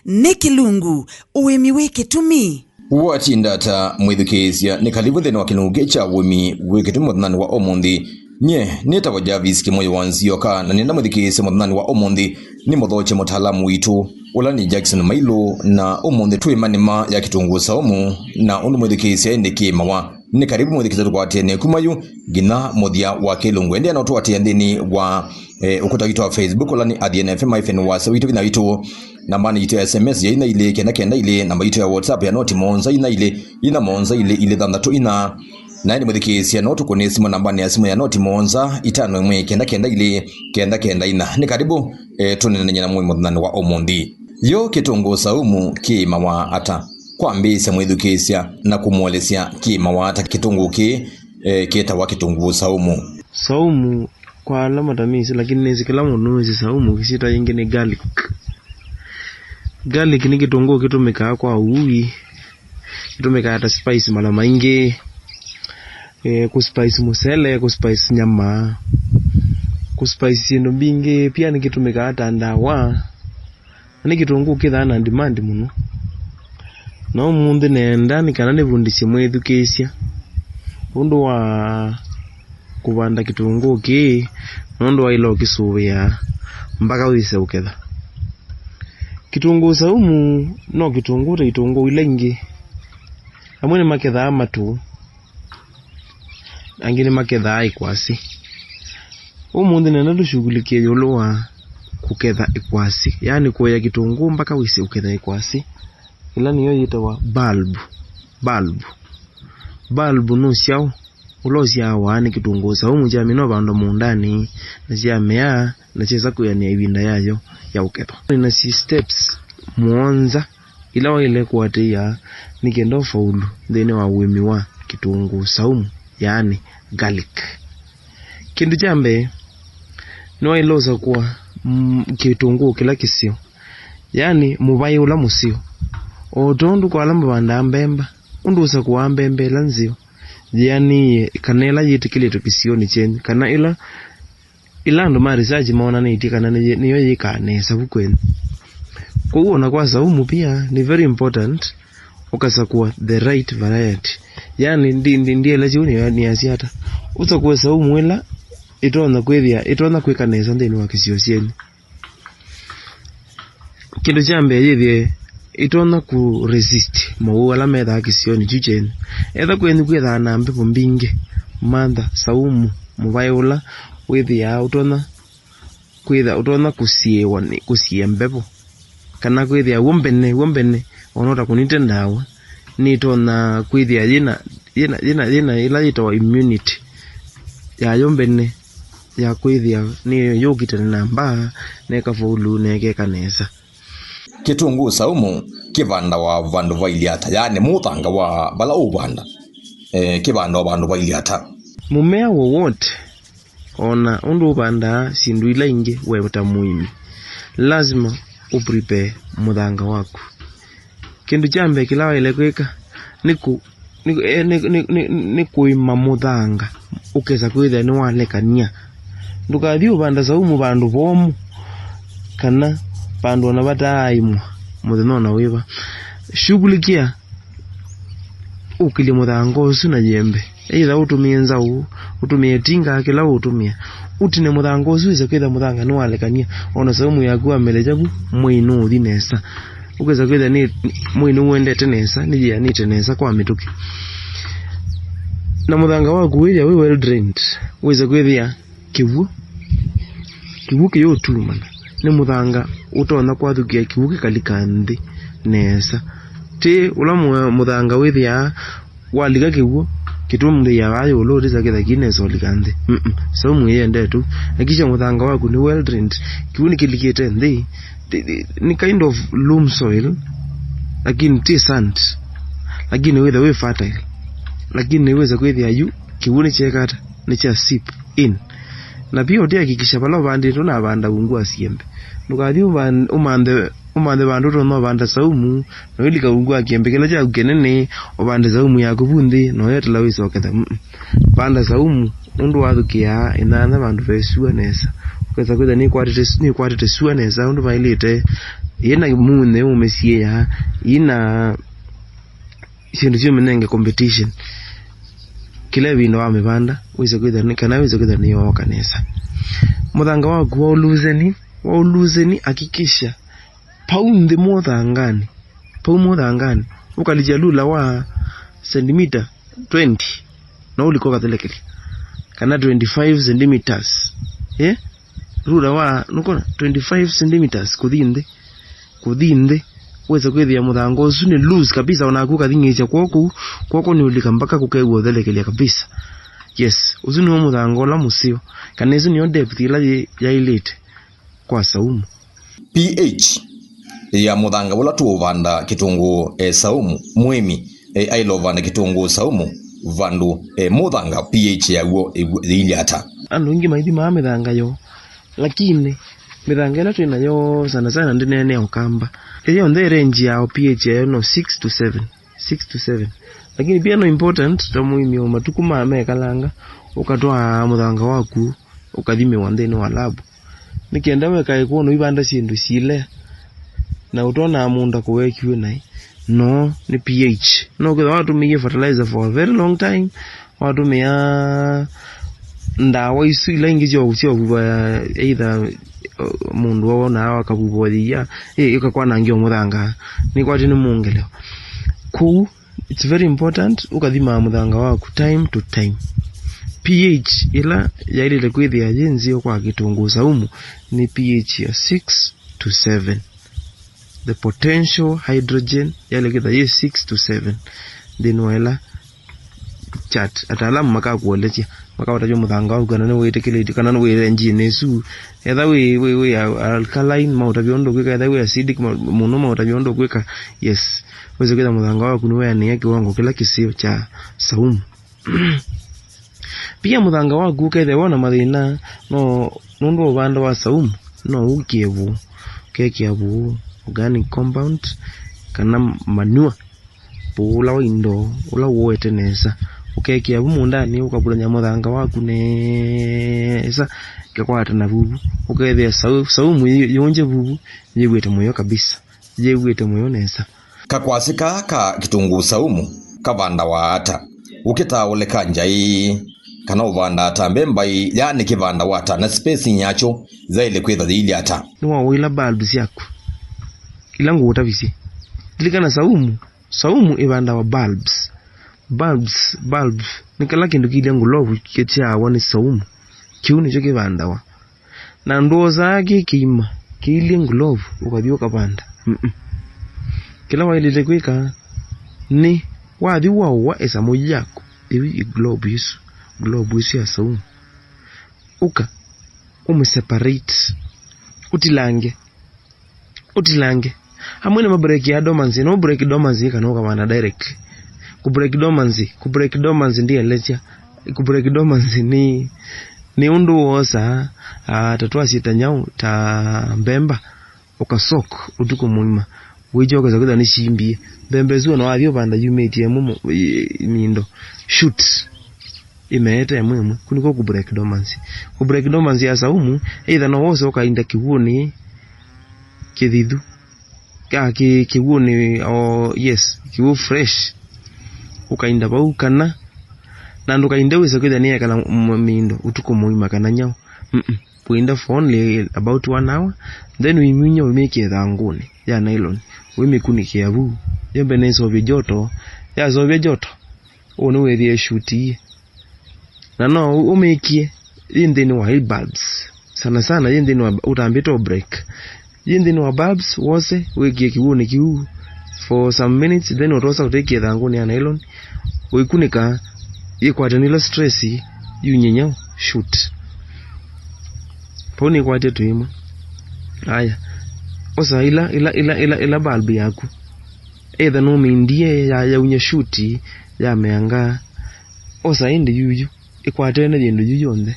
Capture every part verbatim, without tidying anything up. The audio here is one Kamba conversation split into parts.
Nĩ kĩlungu, ũĩmi wĩ kĩtumi. Watinda ata mwĩthukĩĩsya? Nĩ kalivu nthĩnĩ wa kĩlungu kĩ kya ũĩmi wĩ kĩtumi mũthenyanĩ wa ũmũnthĩ. Nyie nĩtawa Jarvis Kĩmũyũ wa Nzioka, na nĩenda mwĩthukĩĩsya mũthenyanĩ wa ũmũnthĩ nĩ mũthokye mũtaalamu witũ, ũla nĩ Jackson Mailũ, na ũmũnthĩ twĩ manĩma ya kĩtũngũũ saumu, na ũndũ mwĩthukĩĩsya ĩndĩ kĩĩmawa. Nĩ kalivu mwĩthukĩĩsya tũkwatĩanĩe kuma yu nginya mũthya wa kĩlungu. Ĩndĩ no tũatĩĩa nthĩnĩ wa eh, ũkũta witũ wa Facebook, ũla nĩ Athiani F M hyphen wasya witũ vinya witũ. Nambanĩ yitũ ya S M S ya ina ilĩ kenda kenda ilĩ, namba yitũ ya WhatsApp ya noti mũonza ina ilĩ ina mũonza ilĩ ilĩ thanthatũ ina. Na ĩndĩ mwĩthukĩĩsya, no tũkũnĩe simũ nambanĩ ya simũ ya noti mũonza itano ĩmwe kenda kenda ilĩ kenda kenda ina. Nĩ kalivu, eh, tũneenany'e na mũĩ mũthenyanĩ wa ũmũnthĩ. Yo kĩtũngũũ saumu kĩĩmawa ata? Kwambĩĩsya mwĩthukĩĩsya na kũmũelesya kĩĩmawa ata kĩtũngũũ kĩĩ, eh, kĩtawa kĩtũngũũ saumu. Saumu, kwa ala matamĩsĩ, lakini nĩsĩ kĩla mũndũ nũĩsĩ saumu, ĩsyĩtwa yĩngĩ nĩ garlic. Garlic nĩ kĩtũngũũ kĩtũmĩkaa kwa ũui, kĩtũmĩkaa ta spice mala maingĩ, eh, kũ spice mũsele, kũ spice nyama, kũ spice syĩndũ mbingĩ. Pia nĩkĩtũmĩkaa ta ndawa. Na nĩ kĩtũngũũ kĩthaa na demand mũno. Na ũmũnthĩ nenda nĩ kana nĩvundĩsye mwĩthukĩĩsya ũndũ wa kũvanda kĩtũngũũ kĩĩ, na ũndũ waĩle ũkĩsũvĩa mbaka wĩse ũketha. Kĩtũngũũ saumu no kĩtũngũũ ta itũngũũ ila ingĩ. Amwe nĩmakethaa matũ, angĩ nĩmakethaa ĩkwasĩ. Ũmũnthĩ nenda tũshughulikie ĩũlũ wa kũketha ĩkwasĩ, yaani kũea kĩtũngũũ mpaka wĩse ũketha ĩkwasĩ, ĩla nĩyo yĩtawa bulb. Bulb. Bulb nũsyaũ? Ũla ũsyaawa nĩ kĩtũngũũ saumu kyamina ũvandwa mũũndanĩ, na syamea, na kyesa kwĩanĩa ĩvinda yayo ya ũkethwa. Nĩ na si steps mũonza ila waĩle kũatĩĩa nĩ kenda ũfaulu nthĩnĩ wa ũĩmi wa kĩtũngũũ saumu, yaani garlic. Kĩndũ kya mbee, nĩwaĩle ũsakũa, mm, kĩtũngũũ kĩla kĩseo, yaani mũvaĩ ũla mũseo. O tondũ kwa ala mavandaa mbemba, ũndũ ũsakũaa mbemba ĩla nzeo, yĩanĩie, kana ĩla yĩtĩkĩlĩtwe kĩsionĩ kyenyu, kana ĩla ĩla andũ ma research monanĩtye kana nĩ-, nĩyo yĩkaa nesa vu kwenyu. Kwoou ona kwa saumu pia nĩ very important ũkasakũa the right variety. Yaani ndi-, ndi-, ndielesya ũu nĩ-, nĩasya ata. Ũsakũe saumu ĩla ĩtonya kwĩthĩa, ĩtonya kwĩka nesa nthĩnĩ wa kĩsio kyenyu. Kĩndũ kya mbee yĩthĩe ĩtonya kũ resist mowau ala methaa kĩsionĩ kyu kyenyu. Etha kwenyu kwĩthaa na mbevo mbingĩ, mantha saumu mũvaĩ ũla wĩthĩaa ũtonya kwĩtha, ũtonya kũsiĩĩwa nĩ kũsiĩa mbevo, kana kwĩthĩa w'o mbene, w'o mbene, ona ũtakũnĩte ndawa, nĩtonya kwĩthĩa yĩna, yĩna, yĩna, yĩna ĩla yĩtawa immunity yayo mbene ya kwĩthĩa nĩ yũkitane na mbaa, na ĩkafaulu, na ĩkeka nesa. Kĩtũngũũ saumu kĩvandawa vandũ vailye ata, yaani mũthanga wa vala ũũvanda, eh, kĩvandawa vandũ vailye ata? Mũmea wowote, o na ũndũ ũvandaa syĩndũ ila ingĩ, we ta mũĩmi, lasima ũ prepare mũthanga waku. Kĩndũ kya mbee kĩla waĩle kwĩka nĩ kũ-, nĩ, eh, nĩ, nĩ, nĩ, nĩ kũĩma mũthanga, ũkesa kwĩthĩa nĩwalekany'a. Ndũkathi ũvanda saumu vandũ vomũ, kana vandũ ona vataaĩmwa mũthenya ona wĩva. Shughulikia ũkĩlye mũthanga ũsu na yembe. Either ũtũmĩe nzaũ, ũtũmĩe tinga, kĩla ũũtũmĩa. Ũtine mũthanga ũsu wĩse kwĩthĩa mũthanga nĩwalekany'a, ona saumu yaku wamelekya vu, mwei nũũthi nesa. Ũkesa kwĩthĩa nĩ, mwei nĩũendete nesa, nĩyĩanĩte nesa kwa mĩtũkĩ. Na mũthanga waku wĩthĩa wĩ well drained, wĩse kwĩthĩa kĩw'ũ, kĩw'ũ kĩyũtumana. Nĩ mũthanga ũtonya kwathũkĩa kĩw'ũ kĩkalika nthĩ nesa. Ti ũla mũ-, mũthanga wĩthĩaa walika kĩw'ũ, kĩtũmthĩĩa vaa ĩũlũ ũtĩsa kĩtha kĩnesa ũlika nthĩ. Mm-mm. Saumu ĩyendete ũu. Hakikisha mũthanga waku nĩ well drained. Kĩw'ũ nĩkĩlikĩte nthĩ. Ti-, ti-, nĩ kind of loam soil, lakini ti sand. Lakini wĩtha wĩ fertile. Lakini nĩwĩsa kwĩthĩa yu kĩw'ũ nĩkyeka ata? Nĩkya seep in. Na pia ũtĩakikisha vala ũvandĩte ũnavanda ungu wa siembe. Ndũkathi ũvan-, ũmanthe, ũmanthe vandũ ũtonya ũvanda saumu, na ũilika ungu wa kĩembe kĩla kyaku kĩnene, ũvande saumu yaku vu nthĩ, na ũyetela wĩse ũketha. Mm-mm. Vanda saumu ũndũ wathũkĩaa ĩnyanya vandũ ve sua nesa. Wĩsa kwĩthĩa nĩkwatĩte, nĩkwatĩte sua nesa ũndũ vaĩlĩte, yĩna mũnthĩ ũmĩsiĩĩa, yĩna syĩndũ syũmĩnenge competition. Kĩla ĩvinda wamĩvanda, wĩse kwĩthĩa nĩ, kana wĩse kwĩthĩa nĩyooka nesa. Mũthanga waku wa ũluseni, wa ũluseni, hakikisha pau nthĩ mũthanganĩ, pau mũthanganĩ, ũkalikya lula wa sentimita twenty, no ũlika ũkathelekelya, kana twenty-five centimeters. Eh? Rura wa, nũkona, twenty-five centimeters kũthi nthĩ, kũthi nthĩ, wĩse kwĩthĩa mũthanga ũsu nĩ loose kabisa, onaku ũkathing'ĩĩsya kw'oko kũu, kw'oko nĩ ũlika mpaka kũkew'a ũthelekelya kabisa. Yes, ũsu nĩw'o mũthanga ũla mũseo, kana ĩsu nĩyo depth ĩla yĩ-, yaĩlĩte kwa saumu. P H ya mũthanga ũla tũũvanda kĩtũngũũ, e, saumu, mũĩmi, e, aĩle ũvanda kĩtũngũũ saumu vandũ, e, mũthanga P H yaw'o ĩw'o yĩilye ata? Andũ aingĩ maithimaa mĩthanga yoo, lakini mĩthanga ĩla twĩ nayo sana sana ndĩneenea Ũkamba. Ĩyonthe ĩrenji yao P H yayo no six to seven, six to seven. Lakini pia no important ta mũĩmi o matukũ ma mekalanga, ũkatwaa mũthanga waku ũkathimĩwa nthĩnĩ wa lab. Nĩ kenda wekae kwona ũivanda syĩndũ syĩlea, na ũtonaa mũũnda kũwekiw'e naĩ, no nĩ P H. No kwĩthwa watũmĩie fertilizer for a very long time, watũmĩa ndawa isu ila ingĩ sya sya ũvuva, either, uh, mũndũ wonaa wakavuva ũyĩia, ĩ, ĩkakwanangĩa mũthanga, nĩkwatĩ nĩ mũngeleo. Kwoou, it's very important ũkathimaa mũthanga waku time to time. P H ĩla yaĩlĩte kwĩthĩa yĩ nzeo kwa kĩtũngũũ saumu nĩ P H ya six to seven. The potential hydrogen yaĩle kwĩthĩa yĩ six to seven nthĩnĩ wa ĩla chart. Ataalamu makakũelesya, makaũtavya mũthanga waku kana nĩwĩtĩkĩlĩtye, kana nĩwĩre njĩnĩ ĩsu. Etha wĩ, wĩ, wĩ a-, alkaline, maũtavya ũndũ ũkwĩka, etha wĩ acidic ma-, mũno, maũtavya ũndũ ũkwĩka. Yes. Wĩse kwĩtha mũthanga waku nĩweanĩĩa kĩwango kĩla kĩseo kya saumu. Pia mũthanga waku ũkethĩa wona mathĩna, no nũndũ wa ũvanda wa saumu, no ũkĩe vũũ, ũkekĩa vũũ organic compound kana manure, vũũ ũla wa indo, ũla ũoete nesa, ũkekĩa vu mũũndanĩ, ũkavulany'a mũthanga waku nesa, ĩkakwatana vuvu, ũkethĩa sau-, saumu yĩ-, yũngye vuvu, yĩw'ĩte mũyo kabisa, yĩw'ĩte mũyo nesa. Kakwasĩ kaa ka kĩtũngũũ saumu kavandawa ata? Ũkĩtaa ũleka njaĩ kana ũvandaa ta mbemba ĩ, yaani kĩvandawa ata, na spacing yakyo yaĩle kwĩtha yĩilye ata? Nĩwaũĩla bulb syaku ila ngũũtavisye? Lilikana saumu, saumu ĩvandawa bulbs. Bulbs, bulb, nĩ kĩla kĩndũ kĩilye ngulovu kĩkyaawa nĩ saumu. Kĩu nĩkyo kĩvandawa. Na ndwosaa kĩ kĩima kĩilye ngulovu ũkathi ũkavanda. Mm-mm. Kĩla waĩlĩte kwĩka nĩ wathi waũa ĩsamũ yaku, ĩu ĩ globe ĩsu, globe ĩsu ya saumu, ũka ũmĩ separate, ũtilange, ũtilange. Amwe nĩmabreakia dormancy, no break dormancy kana ũkavanda directly. Kũ break dormancy, kũ break dormancy ndielesya. Kũ break dormancy nĩ, nĩ ũndũ wosaa, ah, ta twasye ta nyaũ, ta mbemba, ũka soak ũtukũ mũima. Wĩkyokesa kwĩthwa nĩsyimbie. Mbemba ĩsu ona wathi ũvanda yumĩtye ĩmwe mũ-, ĩ-, mindo. Shoot. Ĩmeete ĩmwe ĩmwe. Kũ nĩkw'o kũ break dormancy. Kũ break dormancy ya saumu, either no wose ũkainda kĩw'ũnĩ kĩthithu. Ka kĩ, kĩw'ũnĩ, o, yes, kĩw'ũ fresh. Ũkainda vau kana, na ndũkainde wĩse kwĩthĩa nĩyekala m-, mindo ũtukũ mũima kana nyaũ. Mm-mm. Ũinda for only about one hour, then ũimyunya ũmĩkĩe ĩthangũnĩ ya nylon, ũimĩkunĩkĩa vu, yambe nĩseũvye joto, yaseũvya joto, ũu nĩwĩthĩe shuti ii. Na no ũ-, ũmĩkĩe yĩ nthĩnĩ wa bulbs, sana sana yĩ nthĩnĩ wa, ũtambĩte o break. Yĩ nthĩnĩ wa bulbs wose, wĩkĩe kĩw'ũnĩ kĩu for some minutes, then ũtosa ũtĩkĩe ĩthangũnĩ ya nylon, ũikunĩka, yĩkwatane ĩla stress, yunye nyaũ, shoot. Vau nĩkwatya tũimwe. Aya. Osa ĩla, ĩla, ĩla, ĩla, ĩla bulb yaku. Either nũmĩndie ya, yaunye shoot, yameanga. Osa ĩndĩ yuyu, ĩkwatene yĩndũ yu yonthe.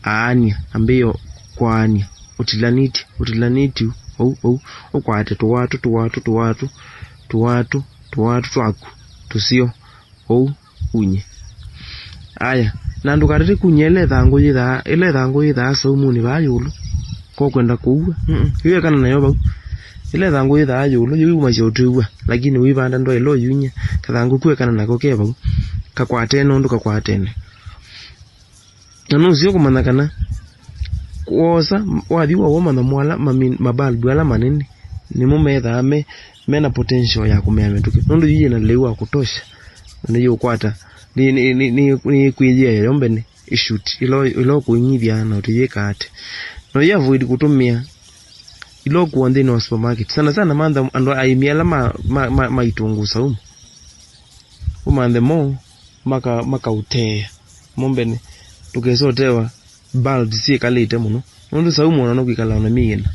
Aania, ambĩĩa kwaania. Ũtilanĩtye, ũtilanĩtye, ou, ou. Ũkwate tũwatũ, tũwatũ, tũwatũ, tũwatũ, tũwatũ twaku, tũseo. Ou, unye. Aya, na ndũkatate kunya ĩla ĩthangũ yĩthaa, ĩla ĩthangũ yĩthaa saumunĩ vaa ĩũlũ. ũkwenda kũua. Mm-mm. Yu ekana nayo vau. Ĩla ĩthangũ yĩthaa yũlũ, yĩu yumasya ũtwĩw'a, lakini ũivanda ndwaĩle ũyuny'a. Kathangũ ku ekana nako ke vau. Kakwatene ũndũ kakwatene. Na nũseo kũmanya kana kwosa, wathi wa woma na mwala mami-, mabalbu ala manene, nĩmo methaa me, mena potential ya kũmea mĩtũkĩ. Nũndũ yu yĩna lĩu wa kũtosha, na nĩyũkwata, nĩ, nĩ, nĩ, nĩ, nĩkwĩyĩea yo mbene. Ĩshuti, ĩla, ĩla ũkũing'ithya na ũtĩyĩka ate. No ĩ avoid kũtũmĩa ila ũkũa nthĩnĩ wa supermarket. Sana sana mantha andũ aĩmi ala ma, ma, ma, ma itũngũũ saumu. Ũmanthe mo maka, makaũteea. Mo mbene, ndũkesa ũtewa bulbs syĩkalĩte mũno. Nũndũ saumu ona nũkwĩkala ona myei ĩna.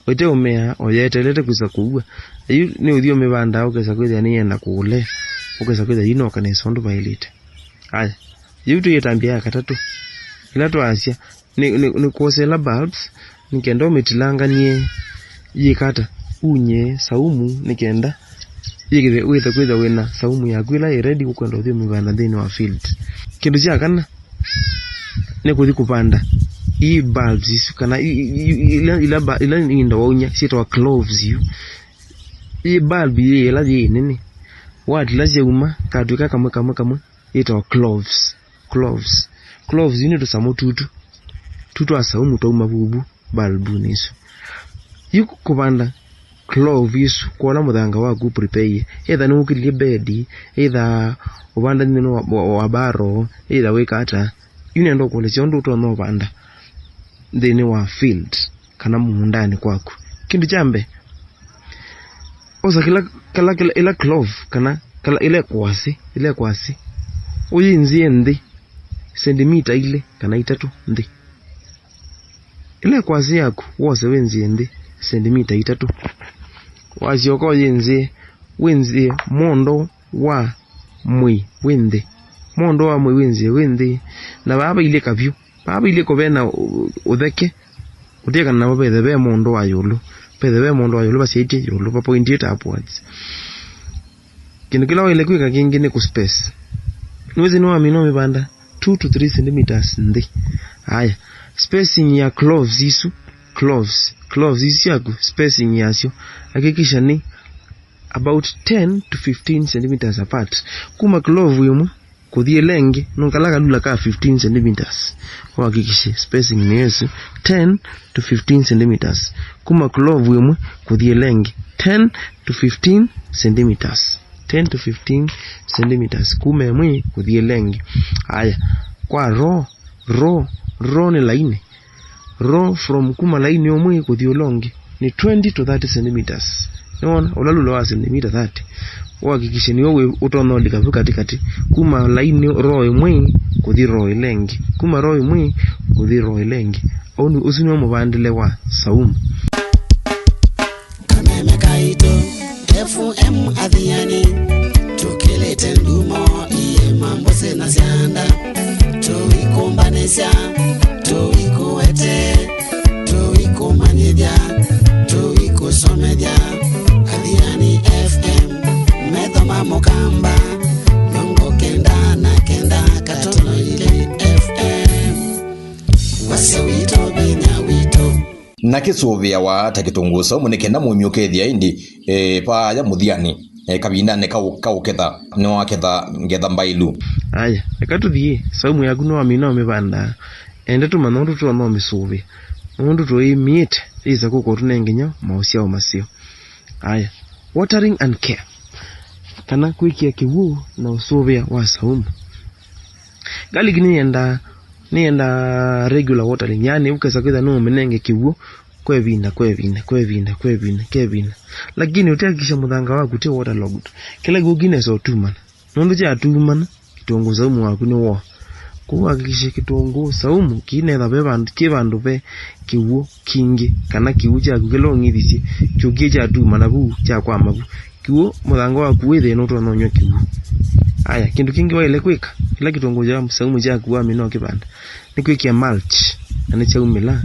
Ũteũmea, o yeteelete kwĩsa kũua. Yu nĩ ũthiĩ ũmĩvandaa, ũkesa kwĩthĩa nĩyenda kũũlea. Ũkesa kwĩthĩa yinoka nesa ũndũ vaĩlĩte. Aya, yĩu twĩ ĩtambya ya katatũ. Ĩla twasya, nĩ, nĩ, nĩ kwosela bulbs, nĩ kenda ũmĩtilanganie yĩkata, unye saumu, nĩ kenda yĩkĩthe, wĩthe kwĩtha wĩna saumu yaku ĩla ĩ ready ũkwenda ũthiĩ ũmĩvanda nthĩnĩ wa field. Kĩndũ kya kana, nĩ kũthi kũvanda ii bulbs isu, kana i, i, i, ila, ila, ba- ila inda waunya, syĩtawa cloves yu. Ii bulb yĩ ĩla yĩ nene, watila syauma, katw'ĩka kamwe, kamwe, kamwe, yĩtawa cloves. Cloves. Cloves yu nĩ tũsamũ tutu. Tu twa saumu twauma vuvu balbunĩ isu. Yu kũvanda clove isu, kwola mũthanga waku prepare. Either nĩwũkĩlilye bed, either ũvanda nthĩnĩ wa, wa, wa barrel, either wĩka ata. Yu nenda ũkũlĩsya ũndũ ũtonya ũvanda nthĩnĩ wa field kana mũũndanĩ kwaku. Kĩndũ kya mbee, osa kĩla, kala, kĩla, ĩla clove kana kala, ĩla ĩkwasĩ, ĩla ĩkwasĩ, ũyĩnzĩe nthĩ sentimita ilĩ kana itatũ nthĩ. Ĩla ĩkwasĩ yaku wose wĩnzĩe nthĩ sentimita itatũ. Wasyoka ũyĩnzĩe, wĩnzĩe mondo wa mwĩĩ wĩ nthĩ. Mondo wa mwĩĩ wĩnzĩe wĩ nthĩ. Na vaa vailĩka vyũ. Vaa vailĩko ve na ũ-, ũtheke. Ũtĩekana navo vethe ve mondo wa ĩũlũ. Vethe ve mondo wa ĩũlũ vasyaĩtye ĩũlũ, va pointĩte upwards. Kĩndũ kĩla waĩle kwĩka kĩngĩ nĩ kũ space. Nĩwĩsĩ nĩwamina ũmĩvanda two to three centimeters nthĩ. Aya, spacing ya cloves isu, cloves, cloves isu syaku, spacing yasyo, hakikisha nĩ about ten to fifteen centimeters apart. Kuma clove ĩmwe kũthi ĩla ĩngĩ, no kala kalula ka fifteen centimeters. Ũhakikishe spacing nĩ ĩsu, ten to fifteen centimeters. Kuma clove ĩmwe kũthi ĩla ĩngĩ, ten to fifteen centimeters. Ten to fifteen centimeters kuma ĩmwe kũthi ĩla ĩngĩ. Aya, kwa row, row, row nĩ laini. Row from kuma laini ũmwe kũthi ũla ũngĩ nĩ twenty to thirty centimeters. Nĩwona, ũla lula wa sentimita thirty. Ũhakikishe nĩwe wĩ ũtonya ũlika vu katĩkatĩ. Kuma laini row ĩmwe kũthi row ĩla ĩngĩ. Kuma row ĩmwe kũthi row ĩla ĩngĩ. Ũu nĩ, ũsu nĩwe mũvandĩle wa saumu. Kameme kaitũ, F M Athiani, tũkĩlĩte ndumo, iĩma, mbũsĩ na syanda, tũikũmbanĩsya, tũikũete, tũikũmanyĩthya, tũikũsomethya. Athiani F M, metho ma mũkamba, mĩongo kenda na kenda katono ilĩ F M. Wasya witũ, vinya witũ. Na kĩsũvĩawa ta kĩtũngũũ saumu nĩ kenda mũĩmi ũkethĩa ĩndĩ, e, paaya mũthyanĩ, e, kavindanĩ ka ũ-, ka ũketha, nĩwaketha ngetha mbaĩlu. Aya, eka tũthiĩ, saumu yaku nĩwamina ũmĩvanda, enda tũmanya ũndũ tũtonya ũmĩsũvĩa, ũndũ tũĩmĩĩte, ĩsa kũka ũtũnenge nginya maũsyao maseo. Aya, watering and care, kana kwĩkĩa kĩw'ũ na ũsũvĩa wa saumu. Garlic nĩyendaa, nĩyendaa regular watering, yaani ũkesa kwĩtha no ũmĩnenge kĩw'ũ kwa ĩvinda, kwa ĩvinda, kwa ĩvinda, kwa ĩvinda, kwa ĩvinda. Lakini ũtĩhakikisha mũthanga waku ti waterlogged. Kĩla kĩw'ũ kĩnesa ũtumana. Nũndũ kyatumana, kĩtũngũũ saumu waku nĩwoa. Kwoou hakikisha kĩtũngũũ saumu kĩinetha ve vandũ, kĩ vandũ ve kĩw'ũ kingĩ, kana kĩw'ũ kyaku kĩla ũng'ithisye kyũkie kyatumana vu, kyakwama vu. Kĩw'ũ, mũthanga waku wĩ thĩna ũtonya ũnywa kĩw'ũ. Aya, kĩndũ kĩngĩ waĩle kwĩka, ĩla kĩtũngũũ kya saumu kyaku wamina ũkĩvanda, nĩ kwĩkĩa mulch, na nĩkyaumĩla.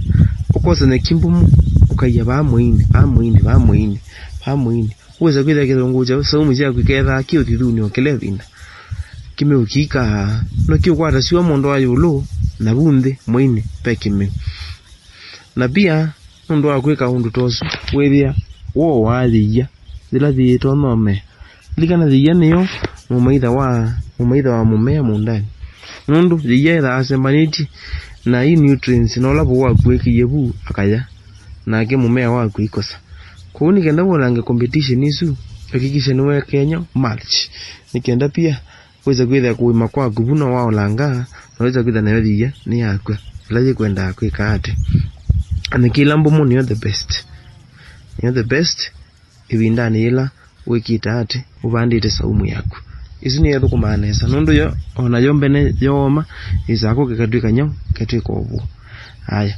Ũkosa nyeki mbumu, ũkaia vaa mũinĩ, vaa mũinĩ, vaa mũinĩ, vaa mũinĩ. Wĩsa kwĩthĩa kĩtũngũũ kya saumu kyaku kĩkethaa kĩ ũthithunĩ o kĩla ĩvinda. Kĩmeu kĩikaa, no kĩũkwata syũa mondo wa ĩũlũ, na vu nthĩ, mũinĩ, ve kĩmeu. Na pia, nũndũ wa kwĩka ũndũ ta ũsu, wĩthĩa wooaa yĩia yĩla yĩitonya ũmea. Lilikana yĩia nĩyo mũmaitha wa, mũmaitha wa mũmea mũũndanĩ. Nũndũ yĩia ĩthaa asembanĩtye na i nutrients na ũla vau waku wĩkĩie vu akaya, nake mũmea waku aikosa. Kwoou nĩ kenda wĩlange competition isu, hakikisha nĩweekenya mulch. Nĩ kenda pia wĩse kwĩthĩa kũĩma kwaku vu no waolanga, na wĩse kwĩthĩa nayo yĩia nĩyakw'a, ĩla yĩkwendaa kwĩka ate. Na nĩ kĩla mbumu nĩyo the best. Nĩyo the best ĩvindanĩ yĩla wĩkĩte ate, ũvandĩte saumu yaku. Ĩsu nĩyo ĩthũkũmaa nesa, nũndũ yo, o nayo mbene yooma, yĩsaa kũka ĩkatw'ĩka nyaũ, ĩkatw'ĩka ũvũ. Aya.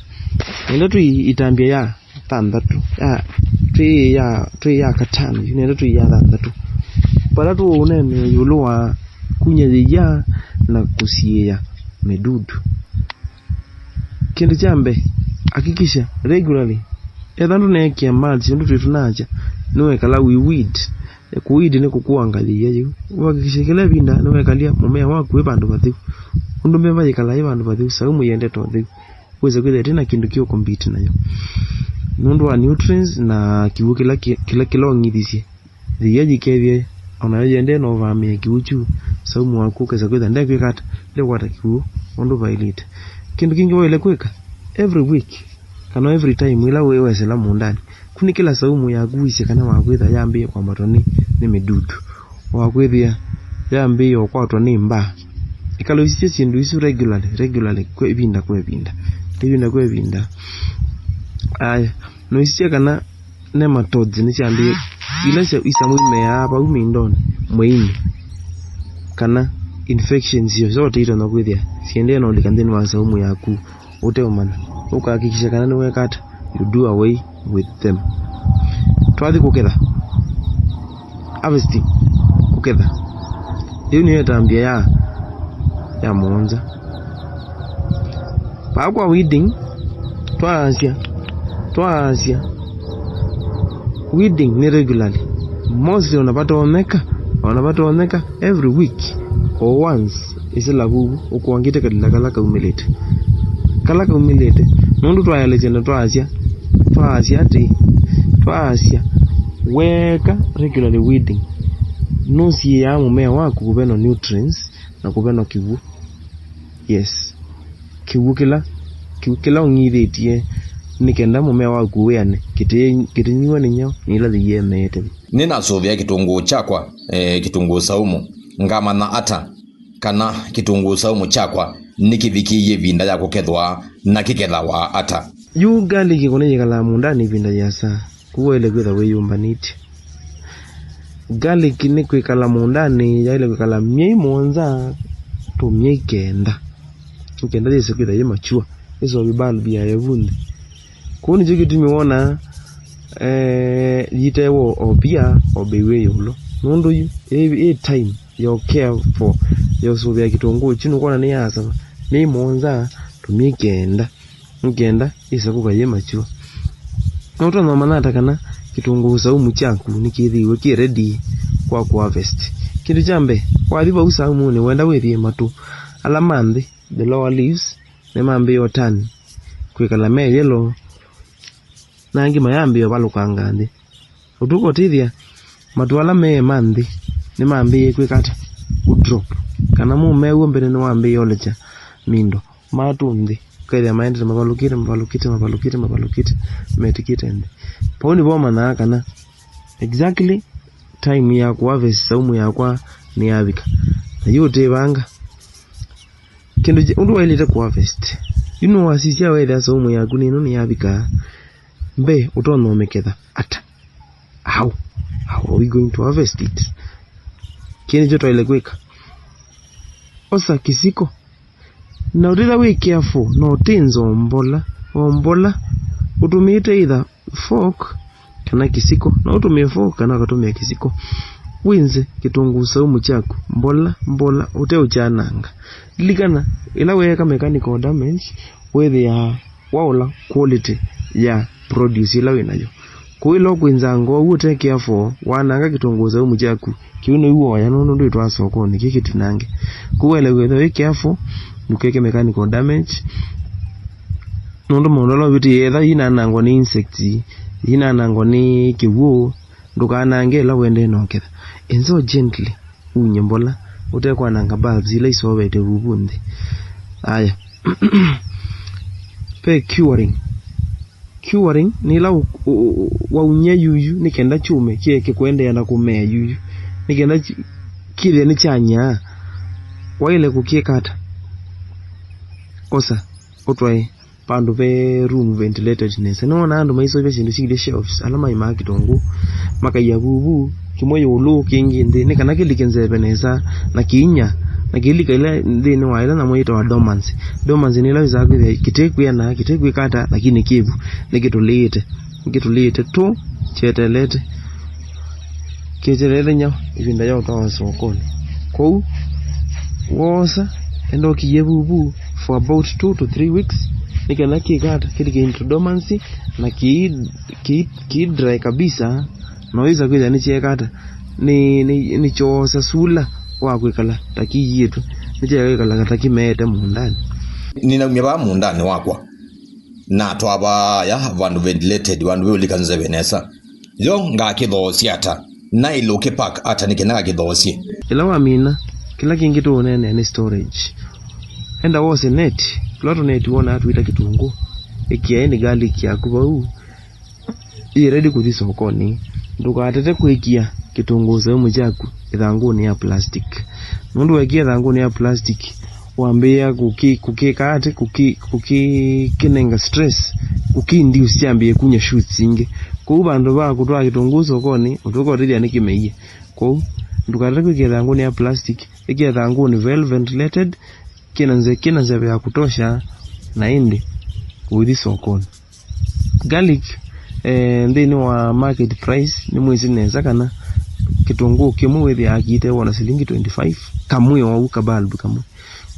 Nenda tũi itambya ya thanthatũ, ya, twĩ ya, twĩ ya katano, yu nenda twĩ ya thanthatũ. Vala tũũneenea ĩũlũ wa kunya yĩia na kũsiĩĩa mĩdudu. Kĩndũ kya mbee, hakikisha regularly, etha ndũneekĩa mulch, ũndũ twĩ tũnaakya, nĩwekala wĩ weed. Kũ weed nĩ kũkũanga yĩia yĩu. Ũhakikishe kĩla ĩvinda nĩwekalya mũmea waku wĩ vandũ vatheu. Ũndũ mbemba yĩkalaa yĩ vandũ vatheu, saumu yendete ũtheu. Wĩse kwĩthĩa ĩtĩ na kĩndũ kĩũkompete nayo nũndũ wa nutrients na kĩw'ũ kĩla kĩ-, kĩla, kĩla ũng'ithisye. Yĩia yĩkethĩe, o nayo yĩendee no ũvamĩe kĩw'ũ kyu, saumu waku ũkesa kwĩthĩa ndekwĩka ata, ndekwata kĩw'ũ ũndũ vaĩlĩte. Kĩndũ kĩngĩ waĩle kwĩka, every week, kana every time ĩla wĩ wesela mũũndanĩ, kunĩkĩla saumu yaku wĩsĩ kana wakwĩthĩa yambĩĩe kwambatwa nĩ, nĩ mĩdudu, wakwĩthĩa yambĩĩe ũkwatwa nĩ mbaa. Ĩkala ũisisya syĩndũ isu regularly, regularly, kwa ĩvinda kwa ĩvinda, ĩvinda kwa ĩvinda. Aya, na ũisisya kana nematodes nĩsyambĩĩe, ila sya, isamũ imeaa vau mĩindonĩ, mweinĩ, kana infections syosote itonya kwĩthĩa siendee na ũlika nthĩnĩ wa saumu yaku ũteũmanya. Ũkahakikisha kana nĩweka ata? You do away with them. Twathi kũketha, harvesting, kũketha. Ĩu nĩyo ĩtambya ya, ya mũonza. Vaa kwa weeding, twaasya, twaasya, weeding nĩ regularly. Mostly ona vatonyeka, ona vatonyeka, every week or once, ĩsĩla vuvu ũkũangĩte kalila kala kaumĩlĩte. Kala kaumĩlĩte, nũndũ twaelesya na twaasya, twaasya atĩ, twaasya, weeka regularly weeding, nũsiĩĩaa mũmea waku kũvenwa nutrients na kũvenwa kĩw'ũ. Yes. Kĩw'ũ kĩla, kĩw'ũ kĩla ũng'ithĩtye nĩ kenda mũmea waku wĩane, kĩtĩ-, kĩtĩnyuwa nĩ nyaũ nĩ ĩla yĩia ĩmeete. Nĩnasũvĩa kĩtũngũũ kyakwa, eh, kĩtũngũũ saumu, ngamanya ata kana kĩtũngũũ saumu kyakwa nĩkĩvikĩie ĩvinda ya kũkethwa, na kĩkethawa ata? Yu garlic kũna yĩkalaa mũũndanĩ ĩvinda yĩasa, kwoou waĩle kwĩtha wĩyũmbanĩtye. Garlic nĩ kwĩkala mũũndanĩ, yaĩle kwĩkala myei mũonza to myei kenda, nĩ kenda yĩse kwĩtha yĩ mature, ĩseũvye bulb yayo vu nthĩ. Kũu nĩkyo kĩtumi wonaa, eh, yĩtewa o pia, o mbei wĩ ĩũlũ. Nũndũ yu, ĩ, ĩ time yo care for, yosũvĩa kĩtũngũũ kyu, nũkwona nĩyasava myei mũonza to myei kenda, nĩ kenda yĩse kũka yĩ mature. Na ũtonya ũmanya ata kana kĩtũngũũ saumu kyaku nĩkĩthĩiwe kĩ ready kwa kũ harvest? Kĩndũ kya mbee, wathi vau saumunĩ, wenda wĩthĩe matũ ala ma nthĩ, the lower leaves, nĩmambĩĩe o turn, kwĩkala me yellow, na angĩ mayambĩĩe ũvalũkanga nthĩ. Ũtũkotĩthya, matũ ala me ma nthĩ nĩmambĩĩe kwĩka ata? Kũ drop. Kana mũmea w'o mbene nĩwambĩĩe olekya mindo, matũ nthĩ, ũkethĩa maendete mavalũkĩte, mavalũkĩte, mavalũkĩte, mavalũkĩte, metĩkĩte nthĩ. Vau nĩvo ũmanyaa kana exactly time ya kũ harvest saumu yakwa nĩyavika. Na yu ũtĩvanga. Kĩndũ kĩ-, ũndũ waĩlĩte kũ harvest. Yu nĩwasisya weethĩa saumu yaku nĩ ĩno nĩyavika. Mbee, ũtonya ũmĩketha ata? How? How are we going to harvest it? Kĩĩ nĩkyo twaĩle kwĩka. Osa kĩsiko. Na ũtĩla wĩ careful, na ũtĩnze o mbola, o mbola, ũtũmĩĩte either fork kana kĩsiko, na ũtũmĩe fork kana ũkatũmĩa kĩsiko. Wĩnze kĩtũngũũ saumu kyaku mbola mbola ũteũkyananga. Lilikana, ĩla weeka mechanical damage, wĩthĩaa waũla quality ya produce ĩla wĩ nayo. Kũu ĩla ũkwĩnzanga ũu ũte careful, wananga kĩtũngũũ saumu kyaku, kĩu nĩw'o woya nũndũ ndwĩtwaa sokonĩ, kĩ kĩtinange. Kũu waĩle kwĩthĩwa wĩ careful, ndũkeke mechanical damage. Nũndũ maũndũ ala ũvĩtĩe, etha yĩnanangwa nĩ insects, yĩnanangwa nĩ kĩw'ũ, ndũkanange ĩla ũendee na ũketha. Enza o gently, unye mbola, ũtekwananga bulbs ila isoovete vuvu nthĩ. Aya. Ve curing. Curing nĩ ĩla ũ-, ũ-, ũ-, waumya yuyu nĩ kenda kyume kĩeke kũendeea na kũmea yuyu, nĩ kenda ki-, kĩthĩe nĩ kyanyaa. Waĩle kũkĩka ata? Osa, ũtwae vandũ ve room ventilated nesa. Nĩwona andũ maiseũvya syĩndũ syĩilye shelves, ala maimaa kĩtũngũũ, makaia vuvu, kĩmwe ĩũlũ, kĩngĩ nthĩ, nĩ kana kĩlike nzeve nesa, na kĩinya, na kĩilika ĩla nthĩnĩ wa ĩla nyamũ yĩtawa dormancy. Dormancy nĩ ĩla wĩsaa kwĩthĩa kĩtĩkwĩana, kĩtĩkwĩka ata, lakini kĩ vu, nĩkĩtũlĩĩte, nĩkĩtũlĩĩte tũ, kyeteelete, kyeteelete nyau ĩvinda ya ũtwawa sokonĩ. Kwoou, woosa, enda ũkiie vuvu for about two to three weeks, nĩ kana kĩka ata, kĩlike into dormancy, na kĩ, kĩ, kĩ dry kabisa, na wĩsa kwĩthĩa nĩkyeeka ata, nĩ, nĩ, nĩkyoosa sula wa kwĩkala ta kĩiĩtwe, nĩkyeeka kwĩkala ta kĩmeete mũũndanĩ. Nĩnaumya vaa mũũndanĩ wakwa, natwaa vaaya vandũ ventilated, vandũ veũlika nzeve nesa. Yo ngakĩthoosya ata? Naĩle ũkĩpack ata nĩ kenda ngakĩthoosye? Ĩla wamina, kĩla kĩngĩ tũũneenea nĩ storage. Enda wose neti, tũla tũneti wonaa twĩta kĩtũngũ. Ĩkĩa ĩndĩ garlic yaku vau, yĩ ready kũthi sokonĩ. Ndũkatete kwĩkĩa kĩtũngũũ saumu kyaku ĩthangũnĩ ya plastic. Nũndũ wekĩa ĩthangũnĩ ya plastic, wambĩĩa kũkĩ-, kũkĩka atĩ, kũkĩ-, kũkĩkĩnenga stress, kũkĩ induce kyambĩĩe kunya shoots ingĩ. Kwoou vandũ va kũtwaa kĩtũngũũ sokonĩ, ũtũka ũtethya nĩkĩmeie. Kwoou, ndũkatete kwĩkĩa ĩthangũnĩ ya plastic, ĩkĩa ĩthangũnĩ well ventilated, kĩna nze-, kĩna nzeve ya kutosha, na ĩndĩ ũithi sokonĩ. Garlic, eh, nthĩnĩ wa market price, nĩmwĩsĩ nesa kana kĩtũngũũ kĩmwe wĩthĩaa kĩitew'o na silingi twenty-five, kamwe oou, ka bulb kamwe.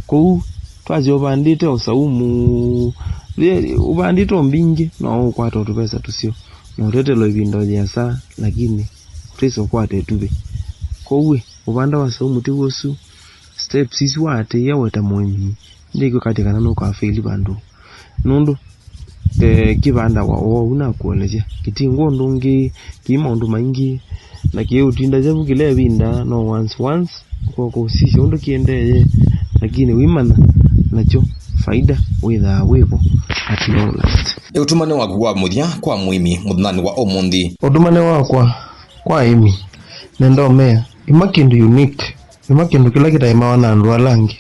Kwoou, twasya ũvandĩte o saumu, ye-, ũvandĩte o mbingĩ, no ũkwata o tũvesa tũseo, na ũtetelwa ĩvinda o yĩasa, lakini ũtwĩsa ũkwata ĩtuvĩ. Kwoou, ĩ, ũvanda wa saumu ti w'o ũsu, steps isu waatĩĩa we ta mũĩmi, ndĩkwĩkatya kana nũkafeili vandũ. Nũndũ, eh, kĩvandawa oou nakũelesya. Kĩtingwa ũndũ ũngĩ, kĩ maũndũ maingĩ, na kĩũtindasya vu kĩla ĩvinda, no once, once, ũkoka ũsisya ũndũ kĩendee, lakini wĩmanya nakyo, faida wĩthaa wĩvo at long last. Nĩ ũtũmani waku wa mũthya kwa mũĩmi mũthenyanĩ wa ũmũnthĩ. Ũtũmani wakwa kwa aĩmi, nenda ũmea, ĩma kĩndũ unique, ĩma kĩndũ kĩla kĩtaĩmawa na andũ ala angĩ.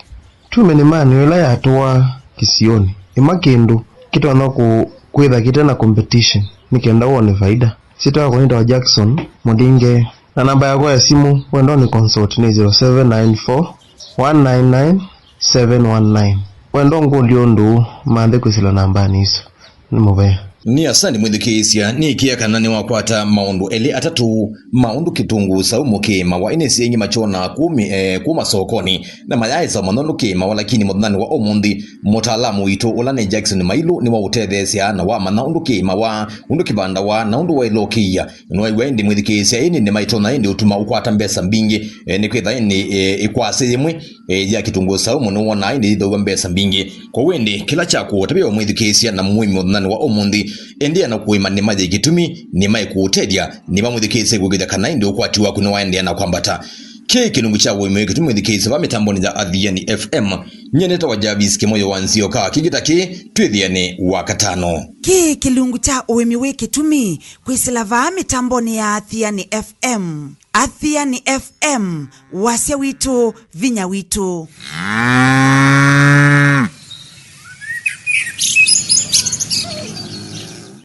Twĩ mĩnĩmanĩ ĩla yatũaa kĩsionĩ, ĩma kĩndũ kĩtonya kũ-, kwĩtha kĩte na competition nĩ kenda wone faida. Syĩtwa yakwa nĩtawa Jackson Mũndinge, na namba yakwa ya simũ wenda ũnĩ consult nĩ zero seven nine four, one nine nine, seven one nine. Wenda ũngũlye ũndũ ũũ, manthe kwĩsĩla nambanĩ isu. Nĩ mũvea. Nĩ asandi mwĩthukĩĩsya, nĩĩkĩĩa kana nĩwakwata maũndũ elĩ atatũ ma ũndũ kĩtũngũũ saumu kĩĩmawa. Ĩnĩ syĩngĩ makyonaa kũũ mĩ-, eh, kũũ masokonĩ, na mayaĩsa mũno nũkĩĩmawa, lakini mũthenyanĩ wa ũmũnthĩ, mũtaalamu witũ ũla nĩ Jackson Mailũ nĩwaũtetheesya na wamanya ũndũ kĩĩmawa, ũndũ kĩvandawa, na ũndũ waĩle ũkĩia. Nĩwaiw'a ĩndĩ mwĩthukĩĩsya, ĩnĩ nĩmaitonya ĩndĩ ũtuma ũkwata mbesa mbingĩ, eh, nĩkwĩtha ĩndĩ, eh, ĩkwasya yĩmwe, eh, ya kĩtũngũũ saumu nĩwonaa ĩndĩ yĩthaw'a mbesa mbingĩ. Kwoou ĩndĩ, kĩla kya kũũtavya we mwĩthukĩĩsya na mũĩmi mũthenyanĩ wa ũmũnthĩ, endeea na kũĩma nĩma yĩ kĩtumi, nĩma ĩkũũtethya, nĩma mwĩthukĩĩsya ĩkũkĩthya kana ĩndĩ ũkwati waku nĩwaendeea na kwambata. Kĩĩ kĩlungu kya ũĩmi wĩ kĩtumi mwĩthukĩĩsya va mĩtambonĩ ya Athiani F M. Nyie nĩtawa Jarvis Kĩmoyo wa Nzioka. Kĩngĩ ta kĩĩ, twĩthĩane Wakatano. Kĩĩ kĩlungu kya ũĩmi wĩ kĩtumi kwĩsĩla vaa mĩtambonĩ ya Athiani F M. Athiani F M, wasya witũ, vinya witũ.